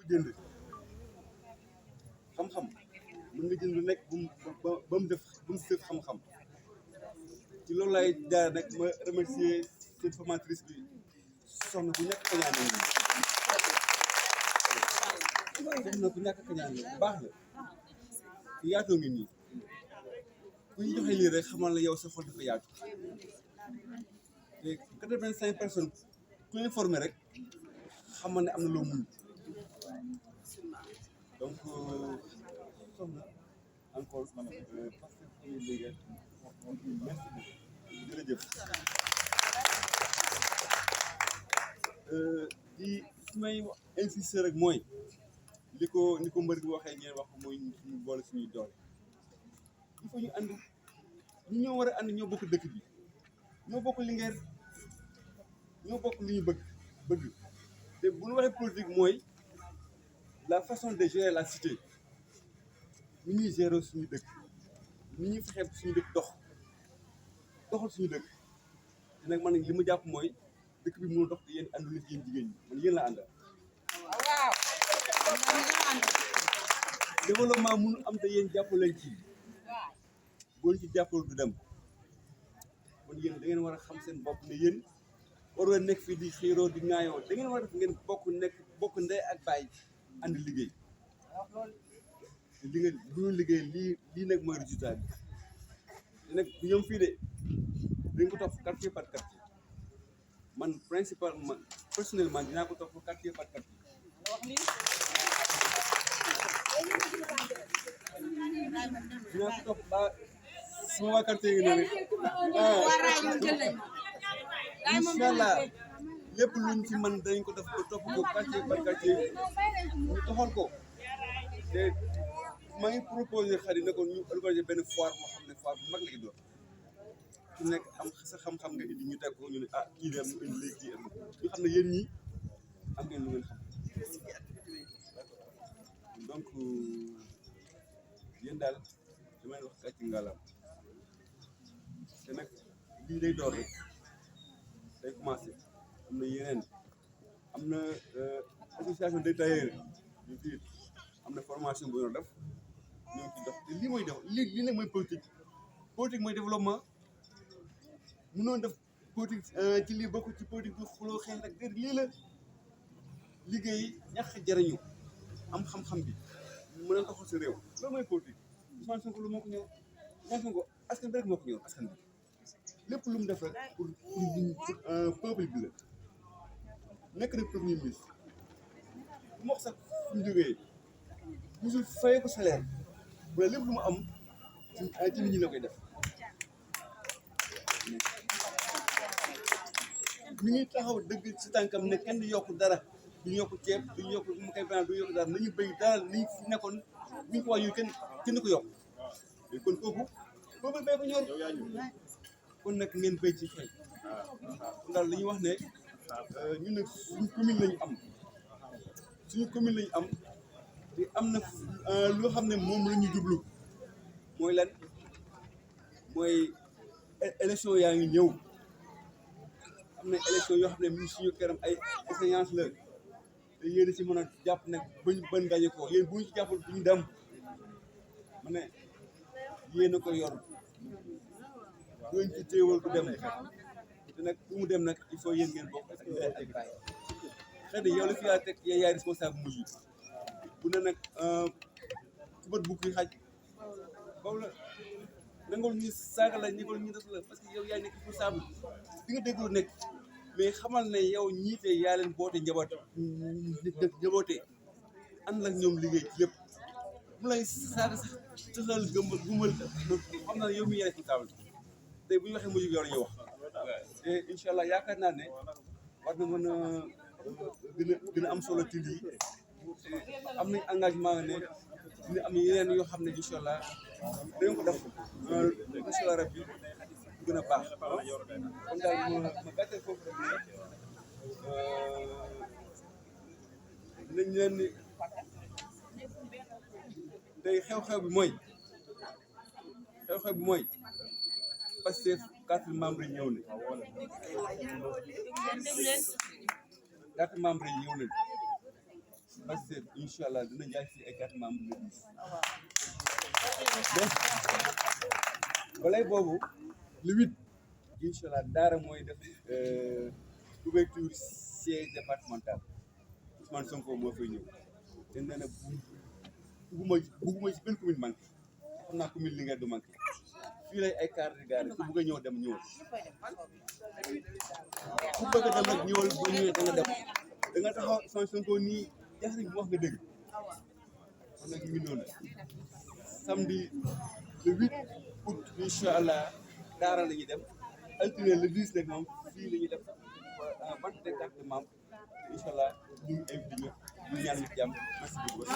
jënd xam-xam mën nga jënd lu nekk ba mu def ba mu sëf xam-xam ci loolu laay jaar nag ma remercier seen formatrice bi soxna bu ñàkk kañaan la soxna bu ñàkk kañaan la bu baax la ku yaatoo ngi nii ku ñu joxe lii rek xamal la yow sa xol dafa yaatu te 85 personnes ku leen formé rek xamal ne am na loo mun donc soxna encore parce que léegi merci jërëjëf di su may insister rek mooy ni ko mbër bi waxee ngeen wax ko mooy suñu boole suñuy doole il faut ñu ànd ñu ñoo war a ànd ñoo bokk dëkk bi ñoo bokk Linguère ñoo bokk li ñu bëgg te bu ñu waxee politique mooy la façon de gérer la cité ni ñuy gérer suñu dëkk ni ñuy fexe suñu dëkk doxal suñu dëkk te nag man li ma jàpp mooy dëkk bi mënul dox te yéen àndul ci yéen jigéen ñi man yéen la àndal. développement mënu am te yéen jàppaleen ci boo ci jàppal du dem kon yéen da ngeen war a xam seen bopp ne yéen waroo nekk fii di xiiroo di ŋaayoo da ngeen war a def ngeen bokk ndey ak baay ànd liggéey li ngeen bu ñu liggéey lii nag mooy résultat bi te nag bu ñoom fii de dañ ko topp quartier par quartier man principalement personnellement dinaa ko topp quartier par quartier dinaa ko topp ba sama waa quartier ngi ne incha allah lépp luñ ci mën dañ ko def ba topp ko quartier par quartier ñu doxal ko te maa ngi proposé xarit ne ko ñu organiser benn foire moo xam ne foire bu mag la doon ku nekk am sa xam-xam nga indi ñu teg ko ñu ne ah kii de mu indi léegi kii am ñu xam ne yéen ñi am ngeen lu ngeen xam donc yéen daal damay wax gàcc ngalaam te nag lii day door rek day commencé am na yeneen am na association des tailleurs ñu fii am na formation bu ñu def ñu ngi ci dox te lii mooy def lii nag mooy politique mooy développement mënoon def politique ci lii bokk ci politique bi xuloo xeex rek déet lii la liggéey ñax jariñu am xam-xam bi mën a doxal sa réew loolu mooy politique Ousmane Sonko lu moo ko ñëw Ousmane Sonko askan bi rek moo ko ñëw askan bi lépp lu mu def rek pour peuple bi la nekk na premier ministre bu ma wax sax fu mu jógee musul fayee ko salaire bu la lépp lu mu am ci nit ñi la koy def mi ngi taxaw dëgg ci tànkam ne kenn du yokk dara duñu yokk ceeb duñu yokk mu koy bran duñu yokk dara nañu béy dara li fi nekkoon ñu ko wàññi kenn ko yokk kon kooku boobu béy ko ñor kon nag ngeen béy ci xel kon daal li ñuy wax ne ñun nag suñu commune lañu am te am na loo xam ne moom la ñu jublu mooy lan mooy élection yaa ngi ñëw am na élection yoo xam ne mi suñu këram ay échéance la te yéen si mën a jàpp nag bañ gañe ko yéen bu ñu ci jàppal duñu dem ma ne yéen a ko yor bu ñu ci téewal du dem te nag bu mu dem nag il faut yéen ngeen bokk ak ndey ak baay xëy na yow la fi yaa teg yaay responsable mujj bu ne nag ku bët bukki xaj boobu la nangul ñu saaga la ñi ñu def la parce que yow yaay nekk responsable di nga déglu nekk mais xamal ne yow ñiite yaa leen boote njabootee ànd ak ñoom liggéey ci lépp mu lay saaga sax tëxal gumal xam naa ne yow mi yaay responsable tey bu ñu waxee mujj yow la ñuy wax te incha allah yaakaar naa ne war na mën a gën a am solo ci lii am nañ engagement ne dina am yeneen yoo xam ne incha allah dañ ko def incha allah rabbi gën a baax kon daal ma gàttal foofu rek nañ leen ni tey xew-xew bi mooy Pastef 4 membres yi ñëw nañ 4 membres yi ñëw nañ parce que incha allah dina jaay fii ay carte membre le 10 balay boobu le 8 incha allah daara mooy def ouverture siège départemental Ousmane Sonko moo fay ñëw te nee na bugguma ci benn commune manqué xam naa commune Linguère du manqué fii lay ay carte de gare ku bëgg a ñëw dem ñëwal ku bëgg a dem nag ñëwal boo ñëwee da nga dem da nga taxaw Ousmane Sonko nii jaxri bu wax nga dëgg kon nag ñu ngi noonu samedi le 8 août incha allah daara la ñuy dem altine le 10 nag moom fii la ñuy def vente de carte de membre incha allah ñu ngi invité ñu ñaan nit jàmm merci beaucoup